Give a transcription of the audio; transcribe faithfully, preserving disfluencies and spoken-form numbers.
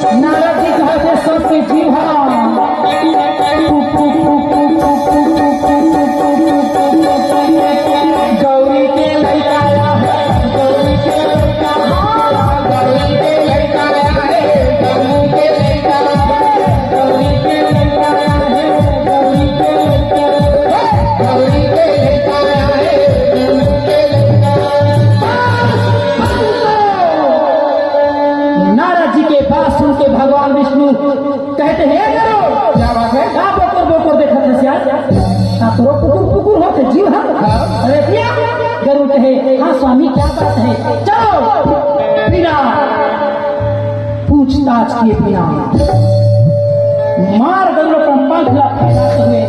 नारद जी कहत हे सबके जीव ह। गौरी के लइका आया है, गौरी के लइका, गौरी के लइका आया है, गौरी के लइका, गौरी के लइका आया है, गौरी के लइका, गौरी के लइका आया है, गौरी के लइका। नारद जी के बात सुन के भगवान विष्णु कहत हे, "हे गरुड़, क्या बात है? का बोकर बोकर देखत हस यार? का तोरो पुकुर पुकुर होत हे जीव ह?" हाँ। अरे भैया, गरुड़ कहे, "हाँ स्वामी, क्या बात है? चलो बिना पूछताछ किए बिना मार गरुड़ अपन पंख ला फैलाते हुए